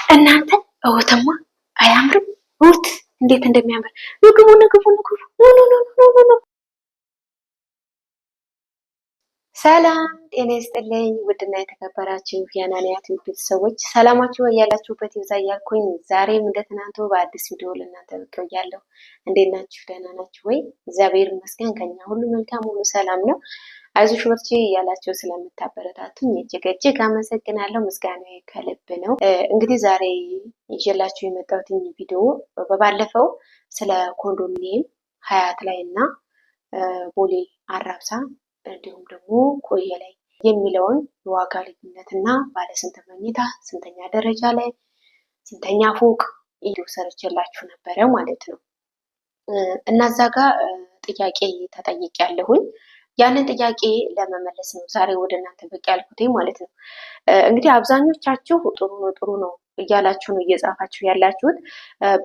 እናንተ እውትማ አያምርም? እውት እንዴት እንደሚያምር! ንግቡ ንግቡ ንግቡ፣ ኑ ኑ ኑ ኑ ኑ። ሰላም ጤና ይስጥልኝ። ውድና የተከበራችሁ የአናንያ ቲዩብ ቤተሰቦች፣ ሰላማችሁ ያላችሁበት ይብዛ እያልኩኝ ዛሬም እንደ ትናንቱ በአዲስ ቪዲዮ ለእናንተ ብቅ ብያለሁ። እንዴት ናችሁ? ደህና ናችሁ ወይ? እግዚአብሔር ይመስገን ከኛ ሁሉ መልካም፣ ሁሉ ሰላም ነው። አይዞሽ በርቺ እያላችሁ ስለምታበረታቱኝ እጅግ እጅግ አመሰግናለሁ። ምስጋና ከልብ ነው። እንግዲህ ዛሬ ይዤላችሁ የመጣሁትኝ ቪዲዮ በባለፈው ስለ ኮንዶሚኒየም ሀያት ላይ እና ቦሌ አራብሳ እንዲሁም ደግሞ ኮየ ላይ የሚለውን የዋጋ ልዩነት እና ባለ ስንት መኝታ፣ ስንተኛ ደረጃ ላይ፣ ስንተኛ ፎቅ ቪዲዮ ሰርቼላችሁ ነበረ ማለት ነው። እና እዛ ጋር ጥያቄ ተጠይቄያለሁኝ። ያንን ጥያቄ ለመመለስ ነው ዛሬ ወደ እናንተ ብቅ ያልኩት ማለት ነው። እንግዲህ አብዛኞቻችሁ ጥሩ ነው ጥሩ ነው እያላችሁ ነው እየጻፋችሁ ያላችሁት።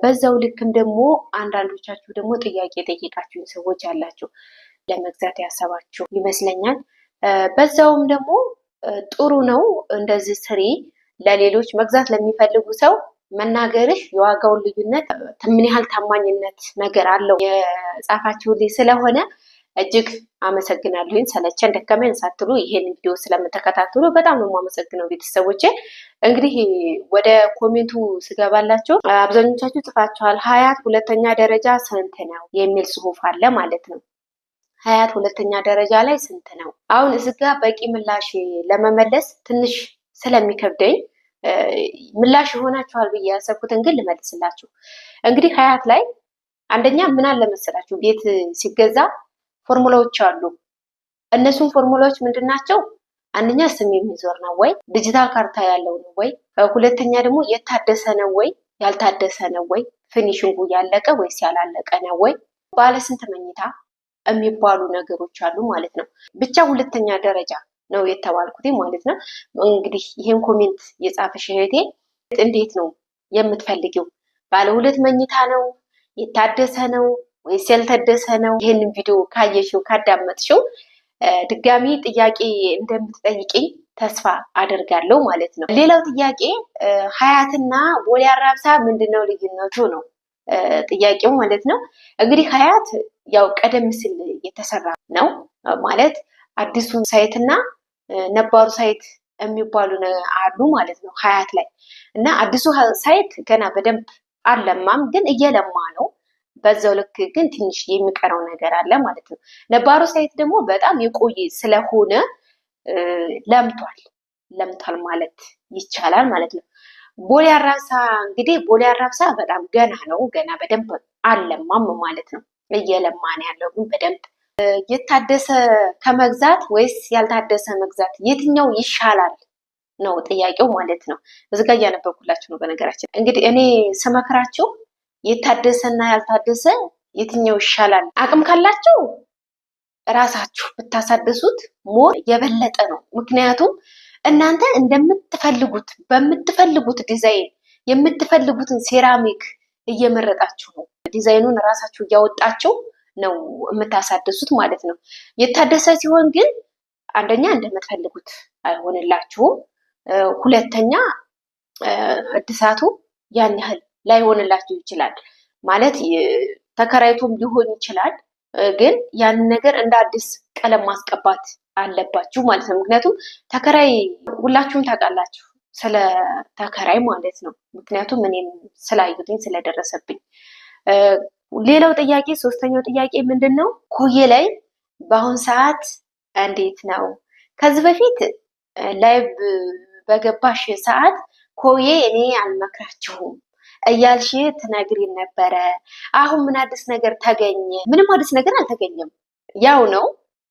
በዛው ልክም ደግሞ አንዳንዶቻችሁ ደግሞ ጥያቄ የጠየቃችሁኝ ሰዎች አላችሁ፣ ለመግዛት ያሰባችሁ ይመስለኛል። በዛውም ደግሞ ጥሩ ነው እንደዚህ ስሪ፣ ለሌሎች መግዛት ለሚፈልጉ ሰው መናገርሽ የዋጋውን ልዩነት ምን ያህል ታማኝነት ነገር አለው የጻፋችሁልኝ ስለሆነ እጅግ አመሰግናለሁኝ። ሰለቸን ደከመን ሳትሉ ይሄን ቪዲዮ ስለምተከታተሉ በጣም ነው የማመሰግነው ቤተሰቦቼ። እንግዲህ ወደ comment ኡ ስገባላችሁ አብዛኞቻችሁ ጽፋችኋል። ሀያት ሁለተኛ ደረጃ ስንት ነው የሚል ጽሁፍ አለ ማለት ነው። ሀያት ሁለተኛ ደረጃ ላይ ስንት ነው? አሁን እዚህ ጋ በቂ ምላሽ ለመመለስ ትንሽ ስለሚከብደኝ ምላሽ ይሆናችኋል ብዬ ያሰብኩትን ግን ልመልስላችሁ። እንግዲህ ሀያት ላይ አንደኛ ምን አለ መሰላችሁ፣ ቤት ሲገዛ ፎርሙላዎች አሉ። እነሱም ፎርሙላዎች ምንድን ናቸው? አንደኛ ስም የሚዞር ነው ወይ፣ ዲጂታል ካርታ ያለው ነው ወይ፣ ሁለተኛ ደግሞ የታደሰ ነው ወይ ያልታደሰ ነው ወይ፣ finishing ኡ ያለቀ ወይስ ያላለቀ ነው ወይ፣ ባለ ስንት መኝታ የሚባሉ ነገሮች አሉ ማለት ነው። ብቻ ሁለተኛ ደረጃ ነው የተባልኩት ማለት ነው። እንግዲህ ይህን comment የጻፈሽ እህቴ እንዴት ነው የምትፈልጊው? ባለ ሁለት መኝታ ነው፣ የታደሰ ነው ወይስ ያልታደሰ ነው? ይህንን ቪዲዮ ካየሽው ካዳመጥሽው ድጋሚ ጥያቄ እንደምትጠይቂኝ ተስፋ አደርጋለሁ ማለት ነው። ሌላው ጥያቄ ሀያትና ቦሌ አራብሳ ምንድነው ልዩነቱ ነው ጥያቄው ማለት ነው። እንግዲህ ሀያት ያው ቀደም ሲል የተሰራ ነው ማለት አዲሱ site እና ነባሩ site የሚባሉ አሉ ማለት ነው ሀያት ላይ። እና አዲሱ site ገና በደንብ አልለማም፣ ግን እየለማ ነው። በዛው ልክ ግን ትንሽ የሚቀረው ነገር አለ ማለት ነው። ነባሩ site ደግሞ በጣም የቆየ ስለሆነ ለምቷል ለምቷል ማለት ይቻላል ማለት ነው። ቦሌ አራብሳ እንግዲህ ቦሌ አራብሳ በጣም ገና ነው፣ ገና በደንብ አልለማም ማለት ነው። እየለማ ነው ያለው፣ ግን በደንብ የታደሰ ከመግዛት ወይስ ያልታደሰ መግዛት የትኛው ይሻላል ነው ጥያቄው ማለት ነው። እዚህ ጋር እያነበብኩላችሁ ነው። በነገራችን እንግዲህ እኔ ስመክራችሁ የታደሰና ያልታደሰ የትኛው ይሻላል፣ አቅም ካላችሁ እራሳችሁ ብታሳድሱት more የበለጠ ነው። ምክንያቱም እናንተ እንደምትፈልጉት በምትፈልጉት ዲዛይን የምትፈልጉትን ሴራሚክ እየመረጣችሁ ነው። ዲዛይኑን እራሳችሁ እያወጣችሁ ነው የምታሳድሱት ማለት ነው። የታደሰ ሲሆን ግን አንደኛ እንደምትፈልጉት አይሆንላችሁም። ሁለተኛ እድሳቱ ያን ያህል ላይሆንላችሁ ይችላል። ማለት ተከራይቶም ሊሆን ይችላል። ግን ያንን ነገር እንደ አዲስ ቀለም ማስቀባት አለባችሁ ማለት ነው። ምክንያቱም ተከራይ ሁላችሁም ታውቃላችሁ ስለ ተከራይ ማለት ነው። ምክንያቱም እኔም ስላዩትኝ ስለደረሰብኝ። ሌላው ጥያቄ ሶስተኛው ጥያቄ ምንድን ነው? ኮዬ ላይ በአሁን ሰዓት እንዴት ነው? ከዚህ በፊት live በገባሽ ሰዓት ኮዬ እኔ አልመክራችሁም እያልሽ ትነግሪን ነበረ። አሁን ምን አዲስ ነገር ተገኘ? ምንም አዲስ ነገር አልተገኘም። ያው ነው፣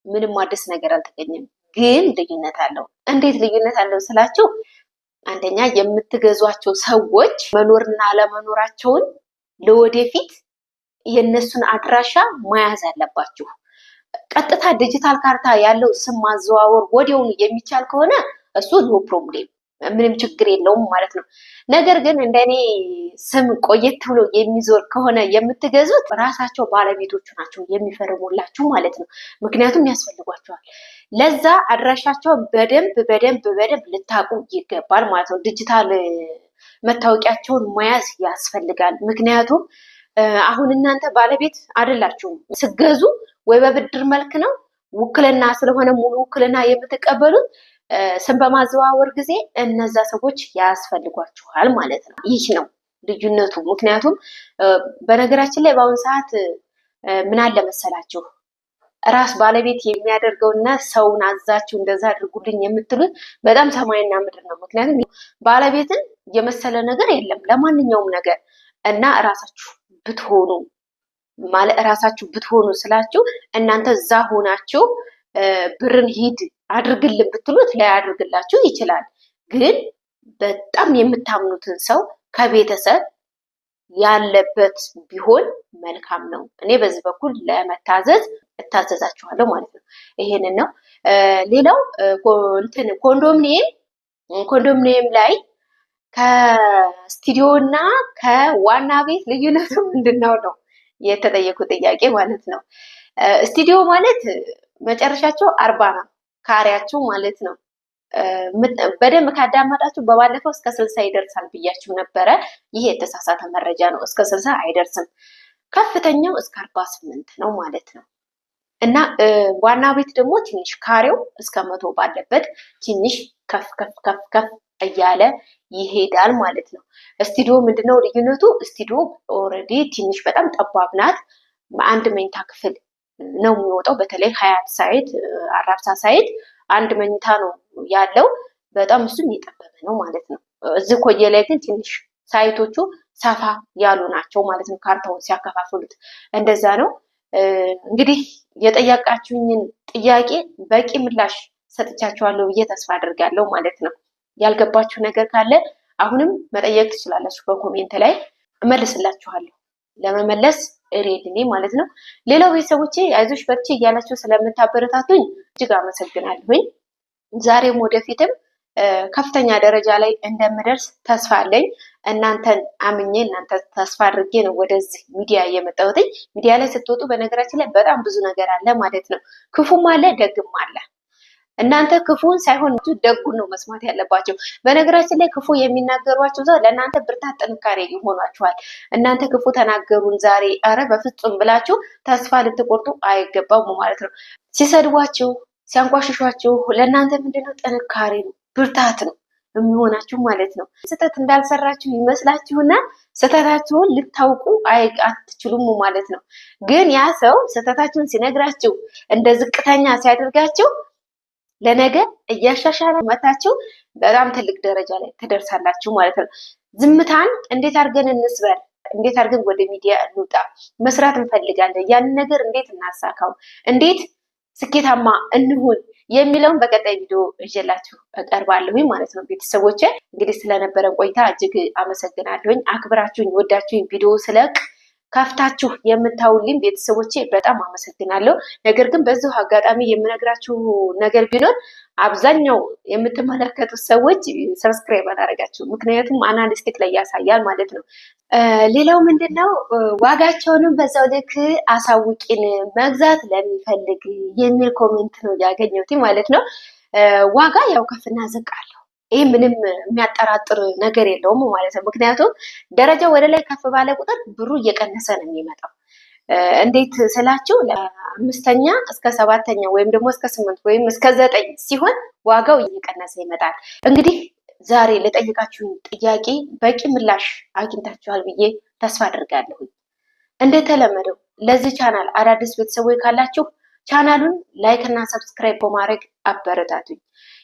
ምንም አዲስ ነገር አልተገኘም። ግን ልዩነት አለው። እንዴት ልዩነት አለው ስላችሁ፣ አንደኛ የምትገዟቸው ሰዎች መኖርና አለመኖራቸውን ለወደፊት የእነሱን አድራሻ መያዝ አለባችሁ። ቀጥታ ዲጂታል ካርታ ያለው ስም ማዘዋወር ወዲያውኑ የሚቻል ከሆነ እሱ no problem፣ ምንም ችግር የለውም ማለት ነው። ነገር ግን እንደኔ ስም ቆየት ብሎ የሚዞር ከሆነ የምትገዙት ራሳቸው ባለቤቶቹ ናቸው የሚፈርሙላችሁ ማለት ነው። ምክንያቱም ያስፈልጓቸዋል። ለዛ አድራሻቸውን በደንብ በደንብ በደንብ ልታውቁ ይገባል ማለት ነው። ዲጂታል መታወቂያቸውን መያዝ ያስፈልጋል። ምክንያቱም አሁን እናንተ ባለቤት አይደላችሁም። ስገዙ ወይ በብድር መልክ ነው፣ ውክልና ስለሆነ ሙሉ ውክልና የምትቀበሉት ስም በማዘዋወር ጊዜ እነዛ ሰዎች ያስፈልጓችኋል ማለት ነው። ይህ ነው ልዩነቱ። ምክንያቱም በነገራችን ላይ በአሁኑ ሰዓት ምን አለ መሰላችሁ፣ ራስ ባለቤት የሚያደርገውና ሰውን አዛችሁ እንደዛ አድርጉልኝ የምትሉት በጣም ሰማይና ምድር ነው። ምክንያቱም ባለቤትን የመሰለ ነገር የለም ለማንኛውም ነገር። እና ራሳችሁ ብትሆኑ ማለት ራሳችሁ ብትሆኑ ስላችሁ እናንተ እዛ ሆናችሁ ብርን ሂድ አድርግልን ብትሉት ላያደርግላችሁ ይችላል። ግን በጣም የምታምኑትን ሰው ከቤተሰብ ያለበት ቢሆን መልካም ነው። እኔ በዚህ በኩል ለመታዘዝ እታዘዛችኋለሁ ማለት ነው። ይሄንን ነው። ሌላው እንትን ኮንዶሚኒየም ላይ ከስቱዲዮ እና ከዋና ቤት ልዩነቱ ምንድነው ነው የተጠየቁ ጥያቄ ማለት ነው። ስቱዲዮ ማለት መጨረሻቸው 40 ነው ካሬያቸው ማለት ነው። በደንብ ካዳመጣችሁ በባለፈው እስከ 60 ይደርሳል ብያችሁ ነበረ። ይሄ የተሳሳተ መረጃ ነው። እስከ 60 አይደርስም። ከፍተኛው እስከ 48 ነው ማለት ነው። እና ዋና ቤት ደግሞ ትንሽ ካሬው እስከ 100 ባለበት ትንሽ ከፍ ከፍ ከፍ ከፍ እያለ ይሄዳል ማለት ነው። ስቱዲዮ ምንድነው ልዩነቱ? ስቱዲዮ already ትንሽ በጣም ጠባብ ናት። አንድ መኝታ ክፍል ነው የሚወጣው። በተለይ ሀያት site፣ አራብሳ site አንድ መኝታ ነው ያለው። በጣም እሱም የጠበበ ነው ማለት ነው። እዚህ ኮየ ላይ ግን ትንሽ site ኦቹ ሰፋ ያሉ ናቸው ማለት ነው። ካርታውን ሲያከፋፍሉት እንደዛ ነው። እንግዲህ የጠየቃችሁኝን ጥያቄ በቂ ምላሽ ሰጥቻችኋለሁ ብዬ ተስፋ አድርጋለሁ ማለት ነው። ያልገባችሁ ነገር ካለ አሁንም መጠየቅ ትችላላችሁ፣ በ comment ላይ እመልስላችኋለሁ። ለመመለስ ready ነኝ ማለት ነው። ሌላው ቤተሰቦቼ አይዞሽ በርቺ እያላችሁ ስለምታበረታቱኝ እጅግ አመሰግናለሁኝ። ዛሬም ወደፊትም ከፍተኛ ደረጃ ላይ እንደምደርስ ተስፋ አለኝ። እናንተን አምኜ እናንተ ተስፋ አድርጌ ነው ወደዚህ ሚዲያ የመጣሁትኝ። ሚዲያ ላይ ስትወጡ በነገራችን ላይ በጣም ብዙ ነገር አለ ማለት ነው። ክፉም አለ፣ ደግም አለ። እናንተ ክፉን ሳይሆን ደጉን ነው መስማት ያለባቸው። በነገራችን ላይ ክፉ የሚናገሯቸው ሰው ለእናንተ ብርታት፣ ጥንካሬ ይሆኗችኋል። እናንተ ክፉ ተናገሩን ዛሬ አረ በፍጹም ብላችሁ ተስፋ ልትቆርጡ አይገባም ማለት ነው። ሲሰድቧችሁ፣ ሲያንቋሽሿችሁ ለእናንተ ምንድነው ጥንካሬ ነው ብርታት ነው የሚሆናችሁ ማለት ነው። ስህተት እንዳልሰራችሁ ይመስላችሁና ስህተታችሁን ልታውቁ አትችሉም ማለት ነው። ግን ያ ሰው ስህተታችሁን ሲነግራችሁ እንደ ዝቅተኛ ሲያደርጋችሁ ለነገ እያሻሻለ መታችሁ በጣም ትልቅ ደረጃ ላይ ትደርሳላችሁ ማለት ነው። ዝምታን እንዴት አድርገን እንስበር? እንዴት አድርገን ወደ ሚዲያ እንውጣ? መስራት እንፈልጋለን። ያንን ነገር እንዴት እናሳካው? እንዴት ስኬታማ እንሁን የሚለውን በቀጣይ ቪዲዮ ይዤላችሁ እቀርባለሁኝ ማለት ነው። ቤተሰቦቼ እንግዲህ ስለነበረን ቆይታ እጅግ አመሰግናለሁኝ። አክብራችሁኝ ወዳችሁኝ ቪዲዮ ስለቅ ከፍታችሁ የምታውልኝ ቤተሰቦቼ በጣም አመሰግናለሁ። ነገር ግን በዚሁ አጋጣሚ የምነግራችሁ ነገር ቢኖር አብዛኛው የምትመለከቱት ሰዎች subscribe አላደረጋችሁ፣ ምክንያቱም analytic ላይ ያሳያል ማለት ነው። ሌላው ምንድን ነው፣ ዋጋቸውንም በዛው ልክ አሳውቂን መግዛት ለሚፈልግ የሚል comment ነው ያገኘሁት ማለት ነው። ዋጋ ያው ከፍና ዝቅ አለው። ይህ ምንም የሚያጠራጥር ነገር የለውም ማለት ነው። ምክንያቱም ደረጃው ወደ ላይ ከፍ ባለ ቁጥር ብሩ እየቀነሰ ነው የሚመጣው። እንዴት ስላችሁ ለአምስተኛ እስከ ሰባተኛ ወይም ደግሞ እስከ 8 ወይም እስከ 9 ሲሆን ዋጋው እየቀነሰ ይመጣል። እንግዲህ ዛሬ ለጠየቃችሁኝ ጥያቄ በቂ ምላሽ አግኝታችኋል ብዬ ተስፋ አድርጋለሁ። እንደተለመደው ለዚህ ቻናል አዳዲስ ቤተሰቦች ካላችሁ ቻናሉን like እና subscribe በማድረግ አበረታቱኝ።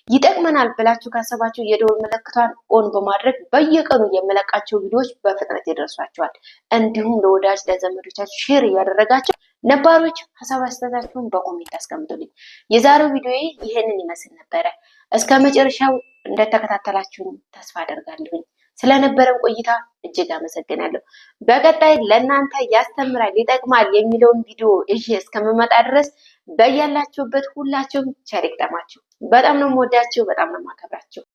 ይጠቅመናል ብላችሁ ካሰባችሁ የደወል ምልክቷን on በማድረግ በየቀኑ የምለቃቸው ቪዲዮዎች በፍጥነት ይደርሷችኋል። እንዲሁም ለወዳጅ ለዘመዶቻችሁ share እያደረጋችሁ ነባሮች ሀሳብ አስተያየታችሁን በ comment አስቀምጡልኝ። የዛሬው ቪዲዮ ይህንን ይመስል ነበረ። እስከ መጨረሻው እንደተከታተላችሁኝ ተስፋ አደርጋለሁኝ። ስለነበረን ቆይታ እጅግ አመሰግናለሁ። በቀጣይ ለእናንተ ያስተምራል፣ ይጠቅማል የሚለውን ቪዲዮ ይዤ እስከምመጣ ድረስ በያላችሁበት ሁላችሁም ቸር ይግጠማችሁ። በጣም ነው የምወዳችሁ፣ በጣም ነው የማከብራችሁ።